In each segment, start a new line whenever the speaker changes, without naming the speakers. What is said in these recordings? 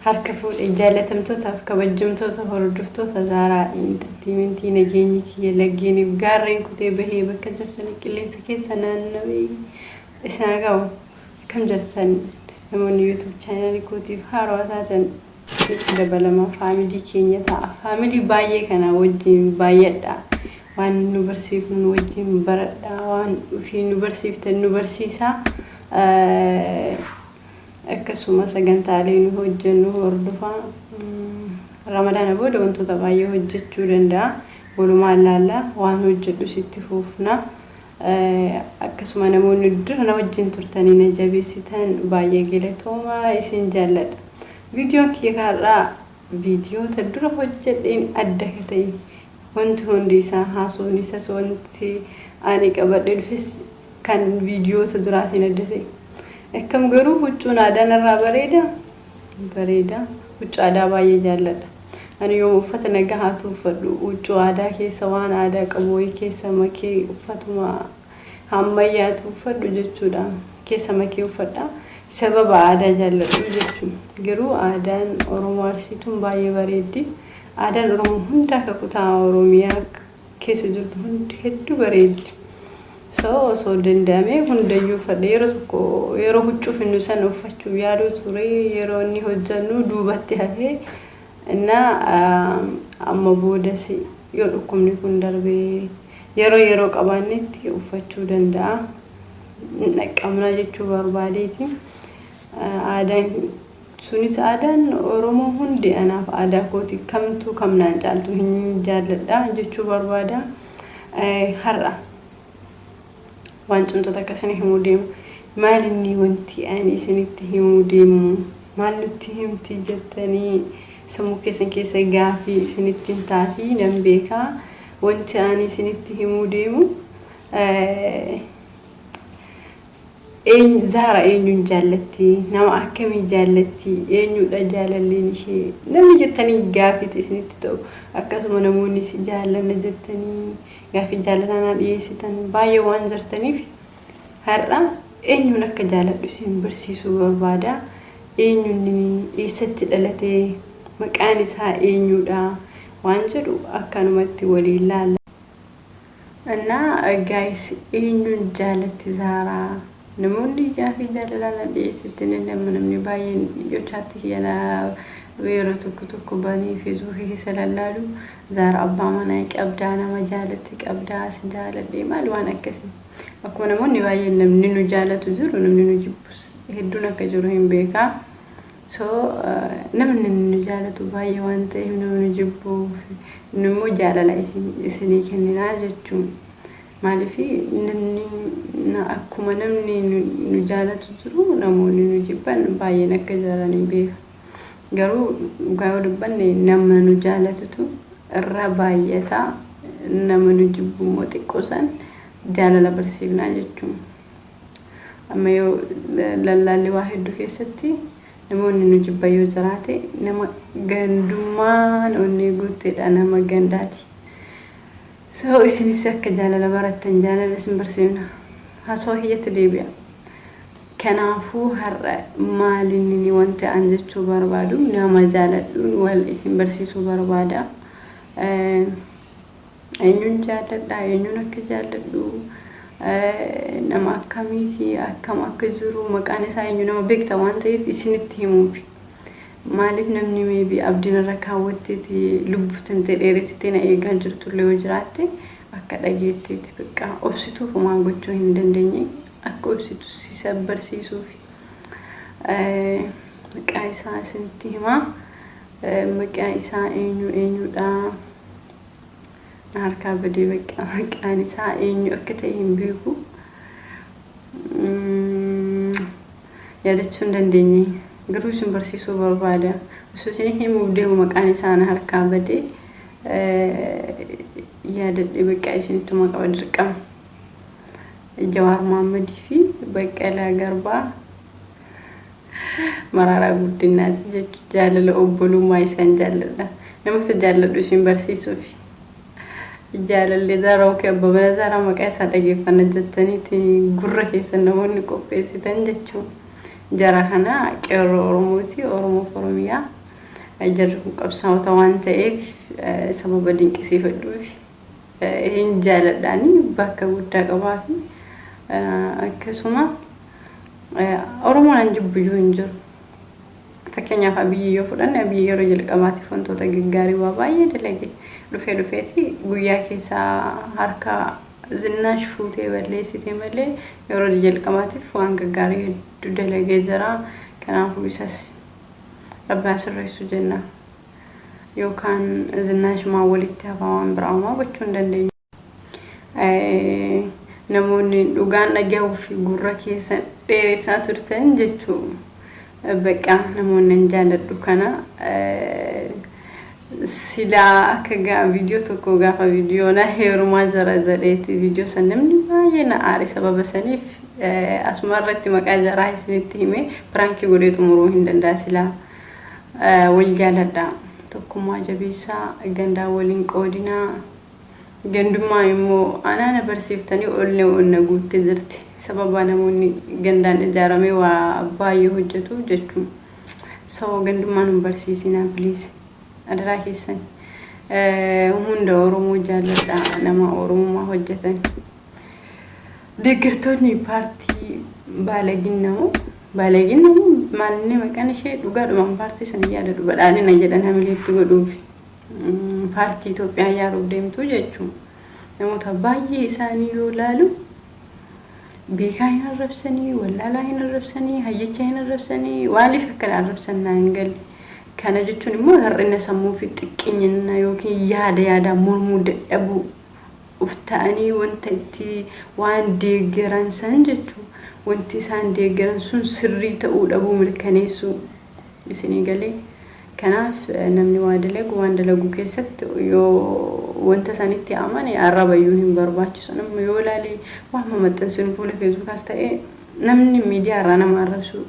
Harka fuudhe jaalatamtootaaf kabajjamtoota hordoftoota Zaaraa Intartiimentii, nageenyi kiyya laggeeniif gaarreen kutee bahee bakka jirtan qilleensa keessa naannawee isin haa ga'u. Akkam jirtan? Namoonni YouTube chaanaalii kootiif haarawaa taatan nutti dabalama, faamilii keenya ta'a. Faamilii baay'ee kana wajjin baay'adha. Waan nu barsiifnu nu wajjin baradha. Waan ofii nu barsiiftan nu barsiisa. Akkasuma sagantaalee nu hojjennu hordofaa. Ramadaana booda wantoota baay'ee hojjechuu danda'a. Walumaan ilaalla, waan hojjedhu sitti fuufna. Akkasuma namoonni dura na wajjin turtanii na jabeessitan baay'ee galatooma, isin jaalladha. Viidiyoon kiyya kanarraa viidiyoota dura hojjedheen adda ka ta'e, wanti hundi isaa, haasofni isas, wanti ani qabadhee dhufes kan viidiyoota duraatiin adda ta'e. Akkam garuu huccuun aadaa narraa bareeda? Bareeda. Huccuu aadaa baay'ee jaalladha. Ani yooma uffata nagaa haatu uffadhu, huccuu aadaa keessa waan aadaa qabu wayii keessa makee, uffatuma ammayyaatu uffadhu jechuudha. Keessa makee uffadha. Sababa aadaa jaalladhu jechuudha. Garuu aadaan Oromoo Arsiituun baay'ee bareeddi. Aadaan Oromoo hunda akka kutaa Oromiyaa keessa jirtu hundi hedduu bareeddi. So osoo danda'amee hundayyuu uffadhe. Yeroo tokko yeroo huccuu finnu sana uffachuuf yaaduu ture, yeroo inni hojjannu duubatti hafee. Innaa amma boodas yoo dhukkubni kun darbee yeroo yeroo qabaannetti uffachuu danda'a. Dhaqqabnaa jechuu barbaadeeti. Aadaan sunis, aadaan Oromoo hundi anaaf aadaa kooti, kamtu kamnaan caaltu hin jaalladha jechuu barbaada. Har'a waan cimtoota akkasini himuu deemu. Maal inni wanti ani isinitti himuu deemu? Maal nutti himti jettanii sammuu keessan keessa gaafii isinitti hin taatii nan beekaa. Wanti ani isinitti himuu deemu, eenyu Zaara, eenyuun jaallatti, nama akkamii jaallatti, eenyudha jaalalleen ishee namni jettanii gaafiitti isinitti ta'u, akkasuma namoonni si jaallanna jettanii gaafii jaalalaa naa dhiyeessitan baay'ee waan jirtaniif, har'a eenyuun akka jaaladhu isin barsiisuu barbaada. Eenyuun, eessatti dhalate, maqaan isaa eenyudha waan jedhu akkanumatti waliin laalla. Innaa guys, eenyuun jaalatti Zaaraa? Namoonni gaafii jaalalaa na dhiyeessitti nama, namni baay'een yoo chaatti kiyya yeroo tokko tokko banii Feesbuukii keessa lallaalu, Zaara abbaa manaa qabdaa, nama jaalatti qabdaa, si jaaladhee maal waan akkasii. Akkuma namoonni baay'een namni nu jaalatu jiru, namni nu jibbus hedduun akka jiru hin beekaa. So namni nu jaalatu baay'ee waan ta'eef, nama nu jibbu nu immoo jaalala isinii kenninaa jechuun. Maaliif namni akkuma namni nu jaalatu jiru, namoonni nu jibban baay'een akka jiran hin beeka. Garuu dhugaa yoo dubbanne nama nu jaalatutu irra baay'ata, nama nu jibbu immoo xiqqoo san jaalala barsiifnaa jechuun. Amma yoo lallaalli waa hedduu keessatti namoonni nu jibban yoo jiraate, nama gandummaan onnee guutteedha, nama gandaati. So isinis akka jaalala barattan jaalala isin barsiifna. Haasawaa kiyyatti deebi'a. Kanaafuu har'a maalinni wanti an jechuu barbaadu, nama jaaladhuun wal isin barsiisuu barbaada. Eenyuun jaalladha, eenyuun akka jaalladhu, nama akkamiiti, akkam akka jiru, maqaan isaa eenyu, nama beekta waan ta'eef isinitti himuufi. Maaliif namni maybe abdiin irra kaawwatteeti lubbuu tantee dheeressitee na eegaa jirtullee yoo jiraatte, akka dhageetteeti bakka obsituuf homaa gochuu hin dandeenye, akka obsitu si barsiisuufi. Maqaa isaa isinitti himaa. Maqaa isaa eenyu eenyudha? Na harkaa badee, bakka maqaan isaa eenyu akka ta'e hin beeku. Yaadachuu hin dandeenye. Garuu isin barsiisuu barbaada. Osoo isin himuuf deemu maqaan isaa na harkaa badee, yaadadhe bakka isinittuma qaba dirqama. Jawaar Mohammadii fi Baqqalaa Garbaa. Maraaraa Guddinaati jechuudha. Jaalala obbolummaa isaan jaalladha. Nama isa jaalladhu isin barsiisuufi. Jaalallee Zaaraa yookiin abbaa mana Zaaraa maqaa isaa dhageeffanna jettaniiti gurra keessan namoonni qopheessitan jechuudha. Jara kana qeerroo Oromooti, Oromoof Oromiyaa. Jarri kun qabsaa'ota waan ta'eef sababa dinqisiifadhuuf hin jaaladhaani bakka guddaa qabaafi. Akkasuma Oromoon an jibbuyyuu hin jiru. Fakkeenyaaf Abiyyi yoo fudhanne, Abiyyi yeroo jalqabaatiif wantoota gaggaarii waa baay'ee dalage. Dhufee dhufeeti guyyaa keessaa harka Zinnaash fuutee balleessite malee yeroo jalqabaatiif waan gaggaarii hedduu dalagee jira. Kanaafuu isas Rabbi haa sirreessu jenna. Yookaan Zinnaash maa walitti hafaa, waan biraa homaa gochuu hin dandeenyu. Namoonni dhugaan dhagahuu fi gurra keessan dheeressaa turtan jechuu, baqa namoonni hin jaalladhu kana silaa akka gaa viidiyoo tokko gaafa viidiyoo na heerumaa jira jedheeti viidiyoo san namni baay'ee na aare. Sababa saniif asuma irratti maqaa jaraa isinitti hime prank godhee xumuruu hin danda'a silaa. Wal jaaladha, tokkummaa jabeessaa, gandaa waliin qoodinaa. Gandummaa immoo anaana barsiiftanii onnee onna guuttee jirti. Sababa namoonni gandaan ijaaramee waa baay'ee hojjetu jechuun. So gandummaa nun barsiisinaa, please. Adaraa keessan. Hunda Oromoo jaalladha, nama Oromummaa hojjetan. Deeggartoonni paartii baalaginnamoo baalaginnamoo maalinni maqaan ishee dhugaadhumaan paartii sana yaadadhu, badhaadhina jedhan hamileetti godhuufi. Paartii Itoophiyaa ijaaruuf deemtu jechuun namoota baay'ee isaanii yoo ilaalu beekaa hin arrabsanii, wallaalaa hin arrabsanii, hayyicha hin arrabsanii, waaliif akkana arrabsan naa hin galle. Kana jechuun immoo hir'ina sammuu fi xiqqeenyina yookiin yaada yaadaan mormuu dadhabuu uf ta'anii wanta itti waan deeggaran san jechuun wanti isaan deeggaran sun sirrii ta'uu dhabuu mirkaneessuu isinii galee. Kanaaf namni waa dalagu waan dalagu keessatti yoo wanta sanitti amane arrabayyuu hin barbaachisu. Namni yoo ilaale waan maxxansinu fuula Feesbuukaas ta'e namni miidiyaa irraa nama arrabsu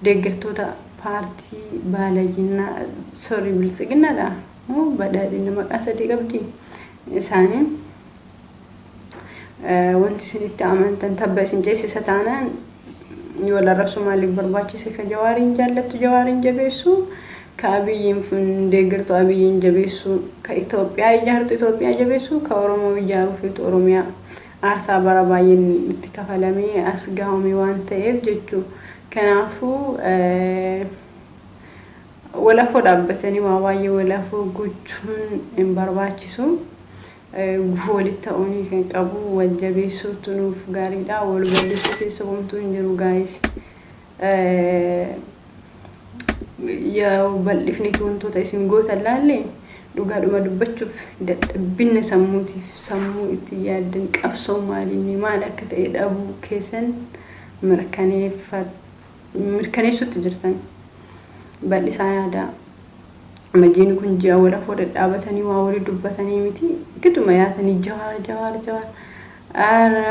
deeggartoota paartii baalaginnaa, sorry, biltsiginnaadha moo badhaadhina maqaa sadii qabdi isaanii, wanti isinitti amantan tabba isin ceesisa taanaan wal arrabsu maaliif barbaachise? Ka Jawaariin jaallattu Jawaariin jabeessu, ka Abiyyiin deeggartu Abiyyiin jabeessu, ka Itoophiyaa ijaartu Itoophiyaa jabeessu, ka Oromoo ijaaruu feetu Oromiyaa aarsaa bara baay'een itti kafalamee as gahame waan ta'eef jechuu. Kanaafuu walafoo dhaabbatanii waa baay'ee walafoo gochuun hin barbaachisu. Gufuu walitti ta'uunii kan qabu wal jabeessuutu nuuf gaariidha. Wal balleessuu keessa homtuu hin jiru, guys. Yeroo bal'ifneeti wantoota isin gootan laalle, dhugaadhuma dubbachuuf dadhabbinna sammuutiif sammuu itti yaaddan qabsoo maalinni maal akka ta'e dhabuu keessan mirkaneessutti jirtan. Bal'isaa yaadaa. Majiin kun ji'a walafoo dhadhaabatanii waa walii dubbatanii miti, giduma yaatanii Jawaar, Jawaar, Jawaar. Aara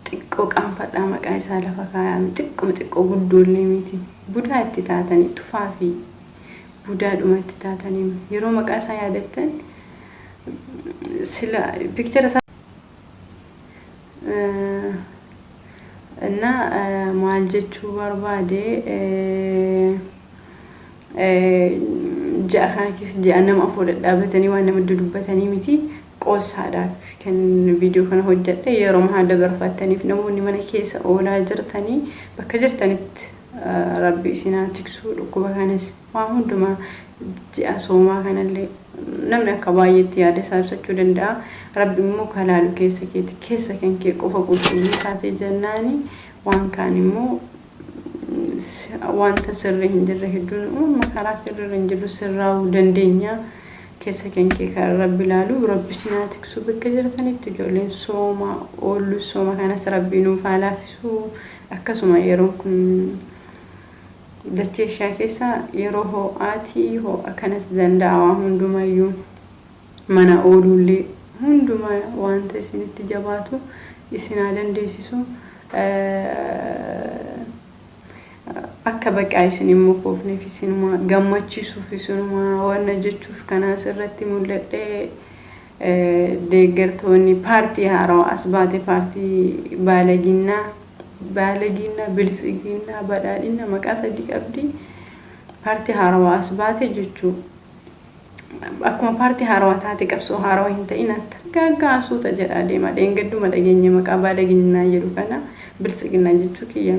xiqqoo qaanfadhaa, maqaa isaa lafa kaayame xiqquma xiqqoo guddoollee miti. Budaa itti taatanii, tufaa fi budaadhuma itti taatanii yeroo maqaa isaa yaadattan sila picture isaa እና maal jechuu barbaade, ji'a kana keessa ji'a nama afur dhadhaabatanii waan nama dudubbatanii miti. Qoosaadhaaf kan viidiyoo kana hojjedhe, yeroo haa dabarfattaniif. Namoonni mana keessa oolaa jirtanii bakka jirtanitti Rabbi isin haa tiksu dhukkuba kanas waa hundumaa. Ji'a soomaa kanallee namni akka baay'eetti yaada isaa ibsachuu danda'a. Rabbi immoo kalaalu keessa keeti, keessa kan kee qofa qulqulluu taatee jennaani waan kaan immoo wanta sirrii hin jirre hedduun uumama karaa sirrii hin jirru sirraa'uu dandeenya. Keessa kan kee kan Rabbi ilaalu, Rabbi isin haa tiksu bakka jirtanitti. Ijoolleen sooma oollu, sooma kanas Rabbi nuuf haa laaffisu. Akkasuma yeroon kun dachee ishaa keessa yeroo ho'aati, ho'a kanas danda'a waa hundumayyuu mana ooluullee hunduma wanta isinitti jabaatu isin haa dandeessisu. Akka baqaa isin hin mukoofneef, isinuma gammachiisuuf, isinuma wanna jechuuf kana asirratti mul'adhee. Deeggartoonni paartii haarawaa as baate, paartii baalaginnaa, baalaginnaa, biltsiginnaa, badhaadhinna, maqaa sadii qabdi, paartii haarawaa as baate jechuu. Akkuma paartii haarawaa taate qabsoo haarawaa hin ta'in, gaaggaa suuta jedhaa deema. Dheengadduma dhageenya maqaa baalaginnaa jedhu kana, biltsiginnaa jechuu kiyya.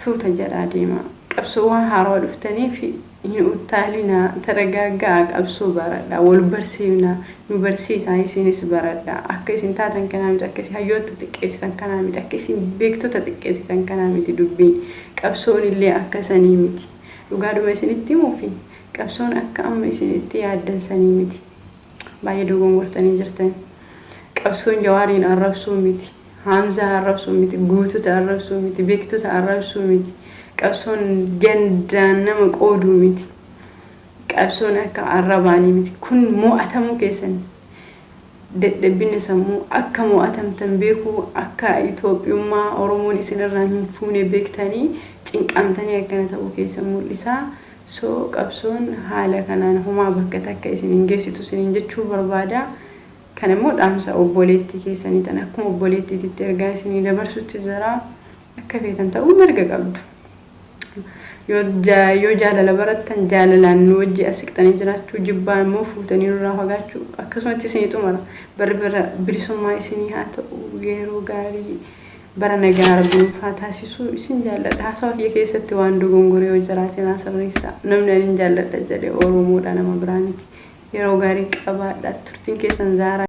Suuta jedhaa deema. Qabsoo waan haarawaa dhuftaniif hin uttaalinaa, taragaaggaa, qabsoo baradhaa, wal barsiifnaa, nu barsiisaa, isinis baradhaa. Akka isin taatan kanaa miti, akka isin hayyoota xiqqeessitan kanaa miti, akka isin beektota xiqqeessitan kanaa miti dubbiin. Qabsoon illee akka sanii miti. Dhugaadhuma isinitti himuufi qabsoon akka amma isinitti yaaddan sanii miti. Baay'ee dogongortanii jirtan. Qabsoon Jawaariin arrabsuu miti. Haamzaa arrabsuu miti. Guutota arrabsuu miti. Beektota arrabsuu miti. Qabsoon gandaan nama qooduu miti. Qabsoon akka arrabaanii miti. Kun mo'atamuu keessan, dadhabina sammuu, akka mo'atamtan beekuu, akka Itoophiyummaa Oromoon isinirraa hin fuune beektanii cinqamtanii akkana ta'uu keessan mul'isaa. So qabsoon haala kanaan homaa bakka takka isin hin geessitu isiniin jechuu barbaada. Kan immoo dhaamsa obboleettii keessanii tan akkuma obboleettiititti ergaa isinii dabarsutti jira. Akka feetan ta'uu mirga qabdu. Yoo jaalala barattan jaalalaan nu wajji as siqxanii jiraachuu, jibbaa immoo fuutanii nurraa fagaachuu akkasumatti isinii xumura. Barri bara bilisummaa isinii haa ta'u. Yeroo gaarii, bara nagaa Rabbi nuuf haa taasisu. Isin jaalladha. Haasawaa kiyya keessatti waan dogongoree yoo jiraate naa sirreessa. Namni ani jaalladha jedhe Oromoodha, nama biraa miti. Yeroo gaarii qabaadha. Turtiin keessan zaaraa.